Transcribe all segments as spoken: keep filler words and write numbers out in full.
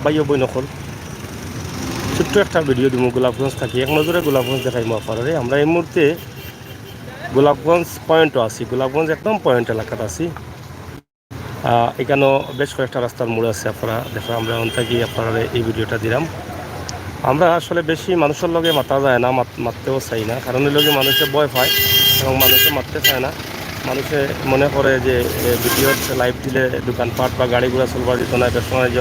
ভাই ও বইন অকল, ছোট্ট একটা ভিডিও দিমু গোলাপগঞ্জ থাকি। এক নজরে গোলাপগঞ্জ দেখাইমু আপনারারে। আমরা এই মুহূর্তে গোলাপগঞ্জ পয়েন্টও আছি, গোলাপগঞ্জ একদম পয়েন্ট এলাকাত আছি। আহ, এখানেও বেশ কয়েকটা রাস্তার মোড় আছে, আপনারা দেখো, আমরা অন থাকি আপনারারে এই ভিডিওটা দিলাম। আমরা আসলে বেশি মানুষের লগে মাতা যায় না, মাত-, মাততেও চাই না, কারণ অইলো কি মানুষে ভয় পায় এবং মানুষে মাততে চায় না। মানুষে মনে করে যে, এ, ভিডিওত লাইভ দিলে দোকানপাট বা গাড়ি ঘোড়া চলবার দিত না, ব্যবসা বাণিজ্য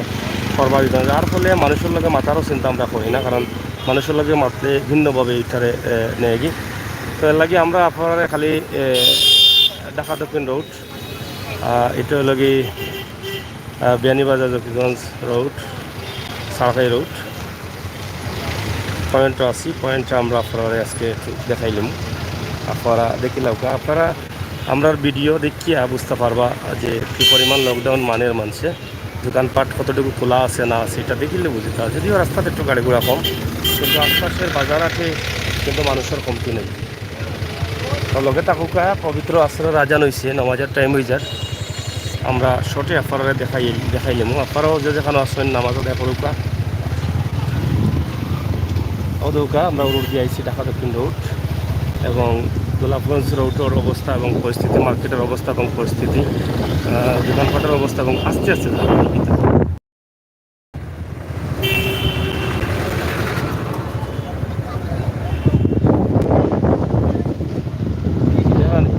করবার দিত না, যার ফলে মানুষের লগে মাতারও চিন্তা আমরা করি না, কারণ মানুষের লগে মাতলে ভিন্নভাবে ইটারে, এ, নেয়গি। তো এর লাগি আমরা আপনারারে খালি, এ, ঢাকা দক্ষিণ রোড, আহ, এটা হইলো কি, আহ, বিয়ানীবাজার জকিগঞ্জ রোড, সারকাই রোড, পয়েন্টও আছি। পয়েন্টটা আমরা আপনারারে আজকে একটু দেখাইলাম। আপনারা দেখিলাউক্কা, আপনারা আমরার ভিডিও দেখিয়া বুঝতা পারবা যে কি পরিমাণ লকডাউন মানের মানষে, দোকানপাট কতটুকু খোলা আছে না আছে, এটা দেখিলে বুঝতা। যদিও রাস্তাত একটু গাড়ি ঘোড়া কম, কিন্তু আশপাশের বাজার হাটে কিন্তু মানুষের কমতি নেই। তো লগে থাকুক্কা, পবিত্র আসরের আজান হইছে, নামাজের টাইম হই যার। আমরা শর্টে আপনারারে দেখাই, দেখাইলাম। আপনারাও যে যেখানো আছেন, নামাজ আদায় করুক্কা। অউ দেখউক্কা, আমরা রোড দিয়া আইছি ঢাকা দক্ষিণ রোড এবং গোলাপগঞ্জ রোডের অবস্থা এবং পরিস্থিতি, মার্কেটের অবস্থা এবং পরিস্থিতি, আহ, দোকানপাটের অবস্থা এবং আস্তে আস্তে যাওয়ার ভিতরে। এখানে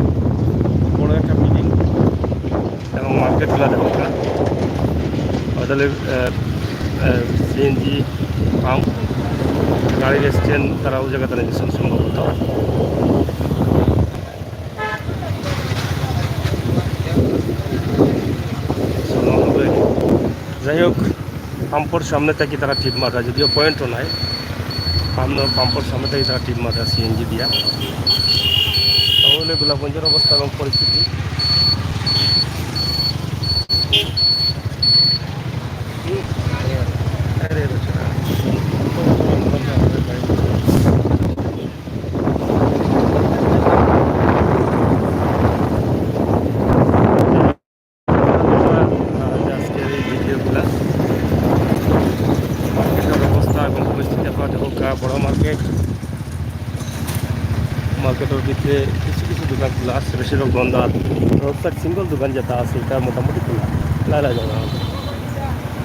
বড় একটা বিল্ডিং এবং মার্কেটগুলা দেখউক্কা। আসলে, আহ, আহ, সিএনজি পাম্প, গাড়ির স্ট্যান্ড, তারা ওই জায়গাতে নিয়েছেন সম্ভবত। যাই হোক, পাম্পর সামনে থাকি তারা টিপ মারা, যদিও পয়েন্টও নাই। পাম্প-, পাম্পর সামনে থাকি তারা টিপ মারা সিএনজি দিয়া। তাহলে গোলাপগঞ্জের অবস্থা এবং পরিস্থিতি। আজকের এই ভিডিওগুলা মার্কেটের অবস্থা এবং পরিস্থিতি আপনারা দেখউক্কা, বড় মার্কেট, মার্কেটের ভিতরে কিছু কিছু দোকান খোলা আছে, বেশিরভাগ বন্ধ। আর রোড সাইড সিঙ্গেল দোকান যেটা আছে, এটা মোটামুটি খোলা, লাই লাই যাওয়া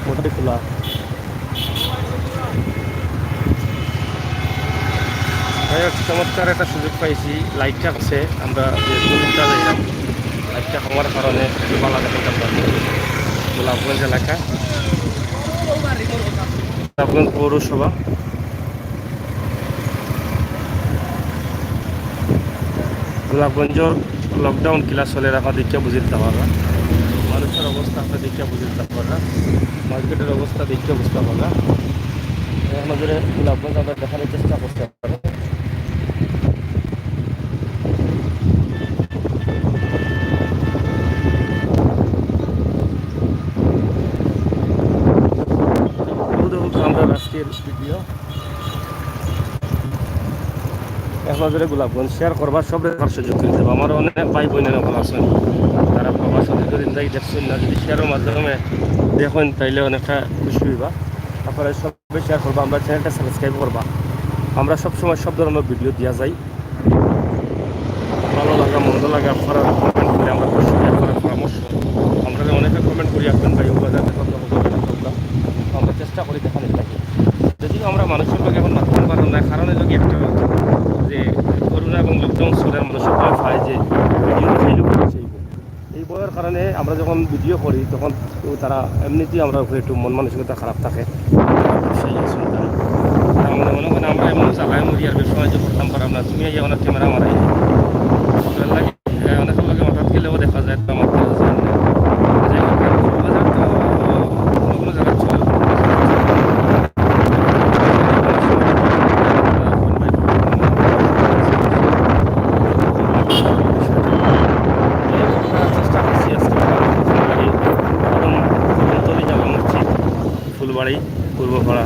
মোটামুটি খোলা। যাই হোক, চমৎকার একটা সুযোগ পাইছি, লাইটটা আছে, আমরা যে টুরিস্টটা যাইলাম, লাইটটা হওয়ার কারণে একটু ভালো দেখাইতাম পারবো গোলাপগঞ্জ এলাকা, গোলাপগঞ্জ পৌরসভা। গোলাপগঞ্জর লকডাউন কিলা চলের আপনারা দেখিয়া বুঝিতা পারবা, মানুষের অবস্থা আপনারা দেখিয়া বুঝিতা পারবা, মার্কেটের অবস্থা দেখিয়া বুঝতা পারবা। এখন ধরে গোলাপগঞ্জ আমরা দেখানোর চেষ্টা করতে পারি। আমরা রাষ্ট্রীয় ভিডিও। এখন ধরে গোলাপগঞ্জ শেয়ার করবা, সব দেখার সুযোগ করে দেবো। আমার অনেক ভাই বোনেরা বলা আছেন, তারা প্রবাস অনেক দিন যাই দেখছেন না, যদি শেয়ারের মাধ্যমে দেখেন তাইলে অনেকটা খুশি হইবা। তারপরে সবে শেয়ার করবা, আমরা চ্যানেলটা সাবস্ক্রাইব করবা। আমরা সবসময় সব ধরনের ভিডিও দিয়া যাই, ভালো লাগা মন্দ লাগা আপনারা কমেন্ট করে আমরা খুশি হই, আপনারা পরামর্শ। আমরা অনেকে কমেন্ট করি, আপনার ভাই ওগুলো যাতে কত হবে, কত হবে। আমরা চেষ্টা করি দেখানোর লাগে। যদিও আমরা মানুষের লগে এখন মাততাম পারতাম না, কারণ হইলো কি একটা যে করোনা এবং লকডাউন চলের মানুষের ভয় পায় যে ভিডিও সেই লোক সেই লোক। এই ভয়ের কারণে আমরা যখন ভিডিও করি তখন তো তারা এমনিতেই আমরা উপরে একটু মন মানসিকতা খারাপ থাকে। তারা ব্যবসায়ী আছেন তারা। তারা মনে মনে করেন আমরা এমনি জ্বালায় মরি আর ব্যবসা বাণিজ্য করতাম পারলাম না, তুমি এই অনেক ক্যামেরা মারাই। তো এর লাগি, আহ, অনেকের লগে হঠাৎ গেলেও দেখা যায় তো আমার তো আছে। যাই হোক, বাজার তো কোনো কোনো জায়গায় চলে। চেষ্টা করছি আজকে ফুলবাড়ি, কদমতলী জামে মসজিদ, ফুলবাড়ি, পূর্বপাড়া।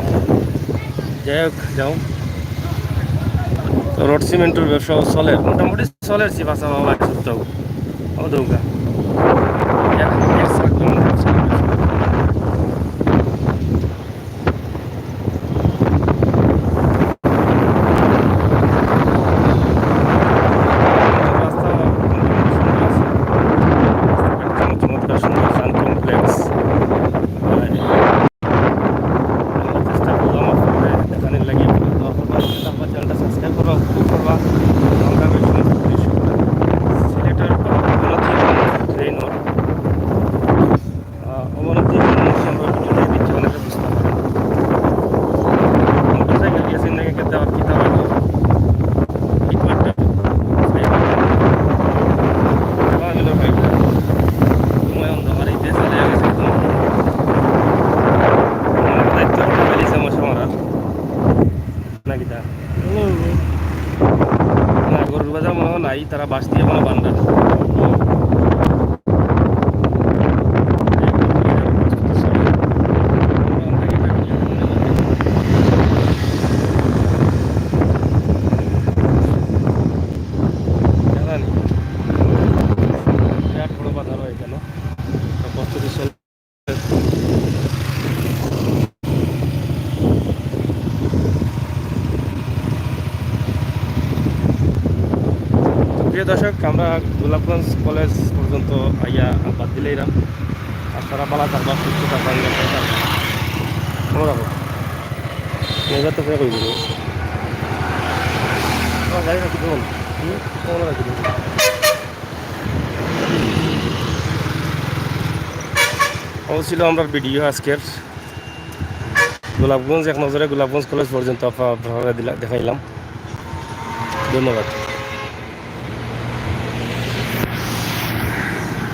যাই হোক, যাও। তো রড সিমেন্টের ব্যবসাও চলের, মোটামুটি চলের, জি বাসা বাবা সত্য। ও দৌগা। এক, এক সাত কিলোমিটার চলের। তারা বাঁশ দিয়া বানা বান্দা। জানেন, বিরাট বড় বাজার হয় এখানে। তো প্রস্তুতি চল-, প্রিয় দর্শক, আমরা গোলাপগঞ্জ কলেজ পর্যন্ত আইয়া বাদ দিলাইরাম। আপনারা ভালা থাকবা, সুস্থ থাকবা, নিরাপদে থাকবা। মনে রাখো, এবার তো ফের কই দিব। আমার গাড়ি রাখি দেবো। হুম? মনে রাখি দেবো। ও ছিল আমরার ভিডিও আজকের। গোলাপগঞ্জ এক নজরে গোলাপগঞ্জ কলেজ পর্যন্ত আপনা-, আপনারারে দিলা-, দেখাইলাম। ধন্যবাদ।